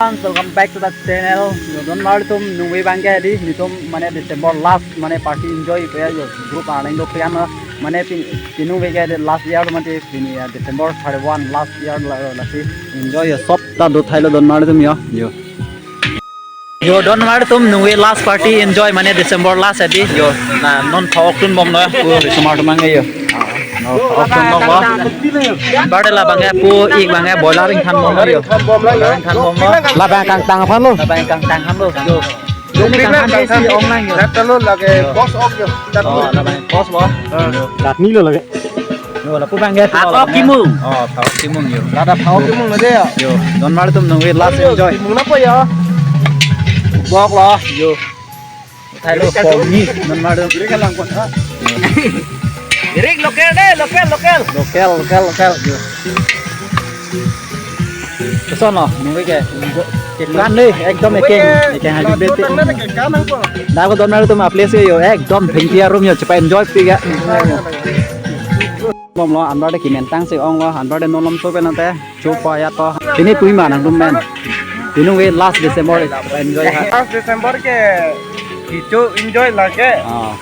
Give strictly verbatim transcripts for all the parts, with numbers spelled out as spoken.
Welcome back to the channel. Yo, don marli atum, nungve abangke hedi, nelitum mane December last mane party enjoy pe yo, group arleng do pian mane pin, pinungve ke last year mane pini ya December thirty-one last year la, lasi enjoy yo, sob ta do thailo don marli atum yo. Yo. Yo, don marli atum, nungve last party enjoy mane December last hedi yo. Na non phak-ok tunbomlo pu risomar atum abangke yo. No, phak-ok tunbomlo. Anbar de labangke pu ik abangke boiler ingthanbomlo yo. Boiler ingthanbomlo. Labang kangtang aphanlo. Labang kangtang aphanlo yo. Kangtang aphan si ong lang yo. Lat talo lake. Yo. Post ok yo. Oh, labang post bo. Lat ni lo lake. Yo, lapu abangke phak-ok kimung. Oh, phak-ok kimung yo. Lada phak-ok kimung aja ya. Yo, don marli atum, nungve last enjoy. Kimung napo ya? Boklo yo. Thailo pom ni, don marli atum. Diri ke langkot ha. Diri local de, local, local. Local, local, local. Yo. Koson lo, nungve ke. Kekan de, ekdom ekeng, ekeng hadi bete. Nangko don marli atum a-place yo, ekdom thengpi arum yo, chepa-enjoy pik ya. Bomlo, anbar de kementang si onglo, anbar de non lomso pen ante. Chopa ya to. Pini pui ma nangtum men. Pinungve last December enjoy ha. Last December ke kecho enjoy lake. Ah.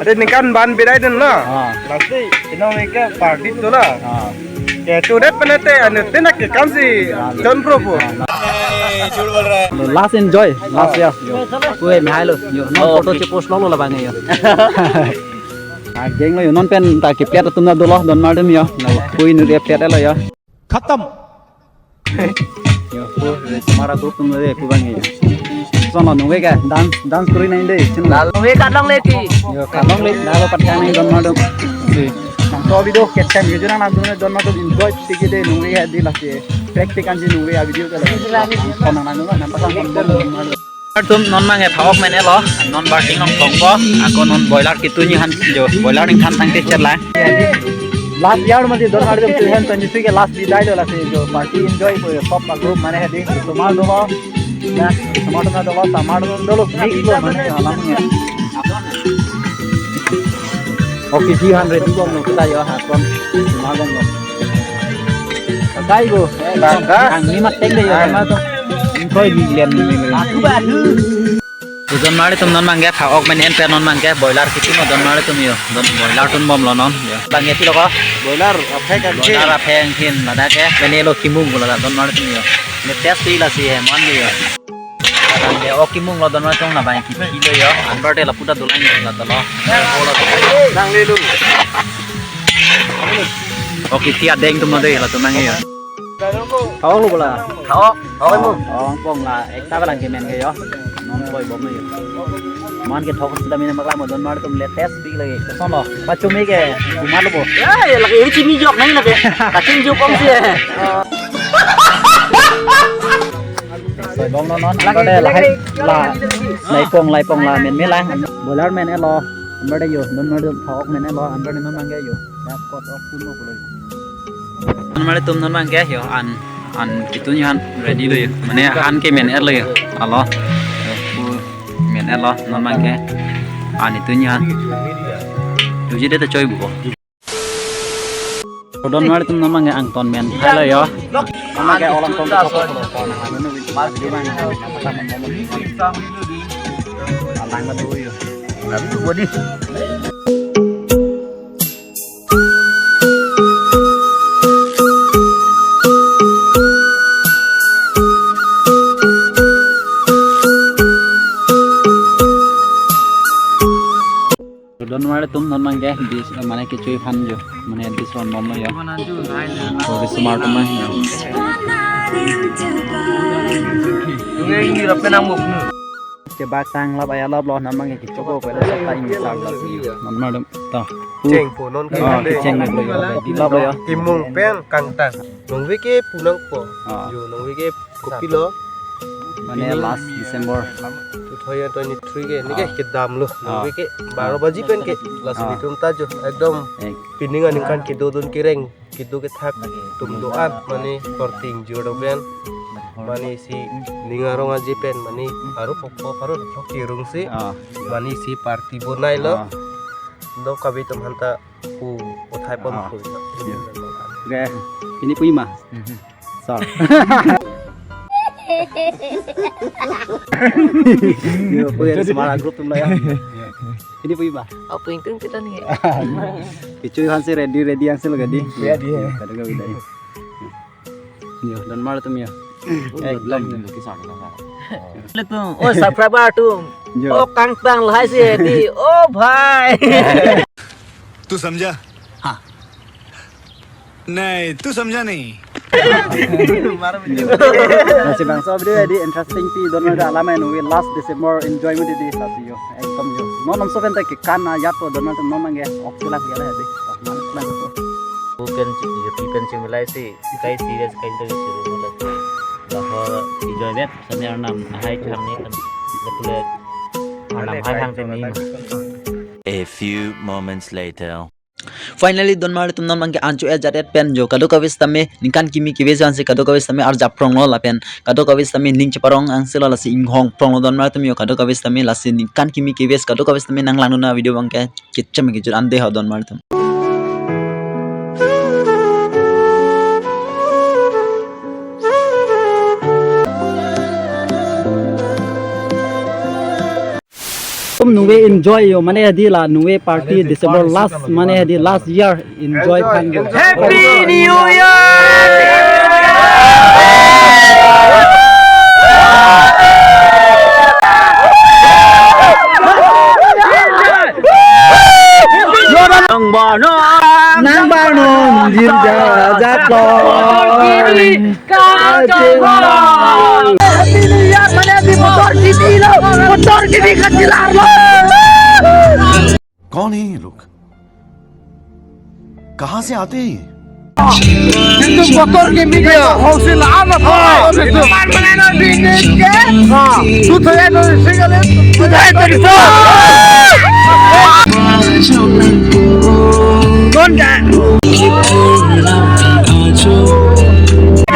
Ade ningkan ban birai den na. Ah. Lasi pinungve ke party tu na. Ah. Kecho det pen ante anu tina kekam si chonpro pu. Last enjoy, last ya. Yo. Pui me hai lo. Yo, non photo chepost lo lo labang yo. Ah, gang lo yo, non pen ta keplet atum ta dolo, don marli atum yo. Na pui nu dia plet lo yo. Khatam. Yo, pu, risomar a-group atum de pu abangke yo. Koson lo, nungve ke dance, dance kori nang de, chun. Lal nungve kadlongle ti. Yo, kadlongle, lalo patkang nang don marli atum. Si. Nangtum video ketchen video nang nangtum don marli atum enjoy tiki de nungve ke hedi lasi. Practical ji nungve a-video ke lasi. Nang nang nang nang pasang don marli atum. Atum non abangke phak-ok men-etlo, non barting along thongpo, ako non boiler kitun ji aphan jo, boiler ingthan tangte chet lang. Last year mane don marli atum two thousand twenty-three ke last bidai lo lasi jo, party enjoy ko sob a-group mane hedi, tomar dolo, ya, tomar tomar dolo, tomar dolo, mix lo mane alam ya. Okay, three hundred di bom lo kita yo, hakon, tomar bom lo. Kakai ko, bangka. Ang ni mat teng de yo, ah. Tomar to. Ingkoi di lian ni ni. Aku baru. Yo don marli atum, non abangke phak-ok men-et pen non abangke boiler kitun lo don marli atum yo. Don boiler tunbomlo non yo. Abangke pilo ko? Boiler aphek angkhin. Boiler aphek angkhin ladak ke. Mane lo kimung ko ladak don marli atum yo. Ne test pi lasi he mon yo. Abangke ok kimung lo don marli atum, labang kipi lo yo. Anbar de lapu ta dolang yo la talo. Nang lelu. Ok, tia deng atum lo de latum abangke yo. Phak-ok lo bola. Phak-ok, phak-ok mo. Oh, pong la, ekta balang kemen ke yo. Non koi bom yo. Man ke thok sida mine makla mo don marli atum latest pik lagi. Koson lo, pachumi ke, bumar lo bo. Ya, ya lagi ini sini jok nang lagi. Kacing jok kong si. Soi bom lo non, lagi, lagi, lagi. Laipong, laipong la men melang. Boiler men-etlo. Anbar de yo, don marli atum phak-ok men-etlo, anbar de non abangke yo. Ya, kot ok pun lo bola. Don marli atum, non abangke yo, an, an kitun ji aphan ready lo yo. Mane an ke men-etlo yo. Alo. Yo, pu men-etlo, non abangke. An kitun ji aphan. Tuji de ta choi bu ko. Don marli atum, non abangke angton men thailo yo. Non abangke olam ton to ko. Alang na do yo. Kami tu bodi. Don marli atum, non abangke dis mane kecho aphan jo, mane dis ron bom lo yo. Pu risomar atum abang yo. Tungeng ni rape nang buk nu. Chebak tang lap aya lap lo, non abangke kechok ko pele sab ta ing sar lap yo. Non marli atum ta. Cheng po non. Ah, kecheng lo yo. Lap lo yo. Kimung pen kangtang. Nungve ke pu nangpo. Ah. Yo, nungve ke kopilo. Mane last December. Two thousand twenty-three ke, neke, ah, kedam lo. Ah. Nungve ke baro baji pen ke. Last, ah, nelitum ta jo ekdom, eh, pining aningkan kedodun kereng. Kedo kethak atum do-an, mane korting jor pen, mane isi ning arong aje pen, mane aro pokpo aro pokpo kerung si, ah, mane isi party bonai lo. Ah. Do kabi atum aphanta pu uthai pon, ah, pu. Iya. Oke, ini pu ima. Mhm. Sir. Yo, punya semangat grup tum lah ya. Ini punya apa? Apa yang tung kita nih? Kecuali hansi ready, ready hansi lo gadi. Ya, dia. Kadang kami dari. Yo, don mar atum yo. Eh, belum. Letung. Oh, subscriber atum. Yo. Oh, kangtang lahai si di. Oh, bhai. तू समझा? हाँ। नहीं, तू समझा नहीं। Lasi bangso video di interesting pi don mar alam en we last December enjoyment di lasi yo. Ekdom yo. Non non so pen ta ke kan na yat po don mar atum non nangke ok sila ya di. Non nangke. Pu pen chi, yo pi pen chi milai si, kai serious kai ta si ru mala si. Lahor enjoyment sami arnam hai chang ni kan. Betul. Arnam hai hang teni. A few moments later. Finally, don mar atum non abangke ancho ajat et pen yo kadokave sitame ningkan kimi keve ansi kadokave sitame arjap pronglo lapen kadokave sitame ning cheparong angse lo lasi inghong pronglo don mar atum yo kadokave sitame lasi ningkan kimi keve kadokave sitame nang langnon a video abangke kechem kejut ande ho don mar atum. Tum nuwe enjoy yo mane hadi la nuwe party December last mane hadi last year enjoy than yo. Happy New Year! Nang bano, nang bano, girja jatlo. Happy New Year, mane di motor kiti lo, motor kiti kachilar lo. कौन है ये लोग? कहाँ से आते हैं ये? Itu motor kiti ya, hausin amat. Mana di ke? Tuh ya, tuh single, tuh ya, tuh. Konda.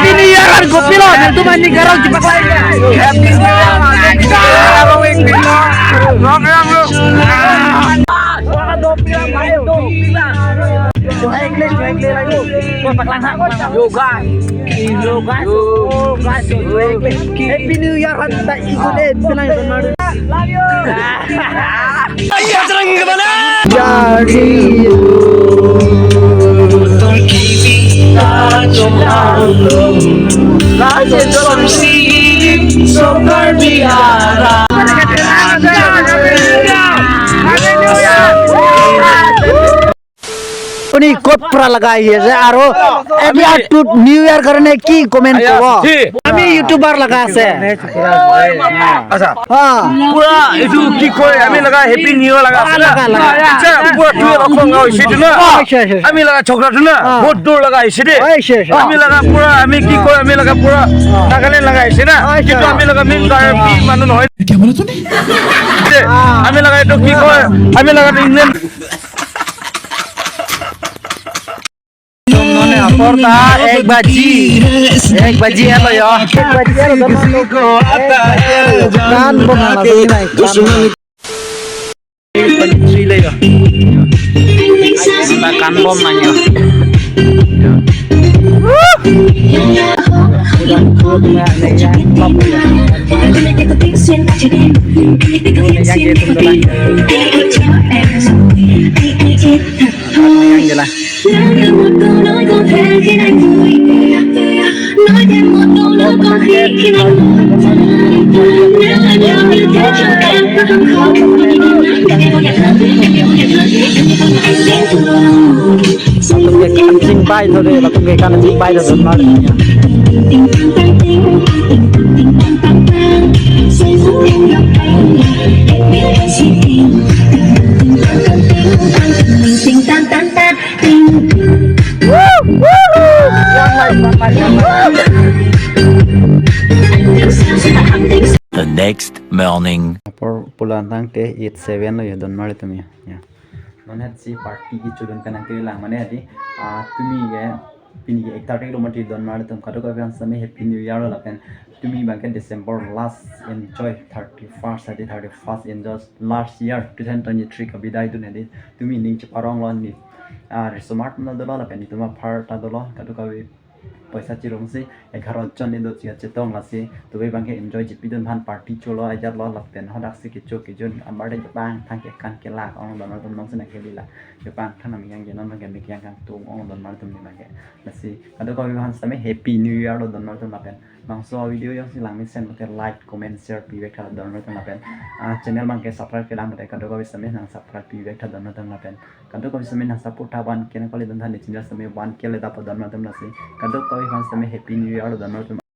Ini ya kan kopi lo, nanti mandi garang cepat lagi. Happy New Year, Malik. Garang wing pino. Rock, rock, rock. Wala do pila, mayo do pila. Yo, English, yo, English lagi. Yo, paklang ha, paklang ha. Yo, guys. Yo, guys. Yo, guys. Yo, English. Happy New Year, han ta ikut eh, bilang ikut malu. Love you. Bajrang ke mana? Jari. Hallelujah. Apni kot pura laga ahi ase, aro edi atut New Year karone ki comment kobo? Ami YouTuber laga ase. Acha. Ha. Pura itu ki koi, ami laga Happy New Year laga ase na? Laga, laga. Acha, pura tu laga kong kau isi tu na. Acha, acha. Ami laga chokra tu na. Ha. Bohut dur laga isi de. Acha, acha. Ami laga pura, ami ki koi, ami laga pura Nagaland laga isi na. Acha. Itu ami laga main Karbi manu nohoi. Kya bola tune? De, ami laga itu ki koi, ami laga England. Nonne apor ta ek baji. Ek baji helo yo. Ek baji helo, kan bom na nai, kan. Sri le yo. Kan bom na yo. Latum ke kancing bai tho de, latum ke kancing bai tho de, mar ya. The next morning. Apor pulang tangte eight seven lo ya, don mar atum ya. Ya. Non het si party kechedun pen nangkelang mane di, ah, tumi ke pini ke ek tarik lo mati don mar atum kadokave aphan sitame Happy New Year lo lapen tumi abangke December last enjoy thirty-first hadi thirty-first enjoy last year two thousand twenty-three kabidai dun hadi tumi ning cheparong lo ni, ah, risomar na dolo lapen itum apar ta dolo kadokave Poisa chirungsi egharo jon ni do chi chetong, lasi tuve abang ke enjoy chipidun aphan party cholo ajat lo lapen hadak si kecho kejun amar de jepang thang ke kan kelak ong don mar atum nong sina kelila jepang thang nam yang jenon abang ke mik yang kangtung ong don mar atum ni abang ke. Lasi kadokave aphan sitame Happy New Year lo don mar atum lapen bangso video jongsi langmesen mate like, comment, share pivek tha don mar atum lapen ah channel abang ke subscribe kelang mate kadokave sitame nang subscribe pivek tha don mar atum lapen kadokave sitame nang support tha one K nang kali don tha ne channel sitame one K le dapo don mar atum lasi kadokave aphan sitame Happy New Year lo don mar atum.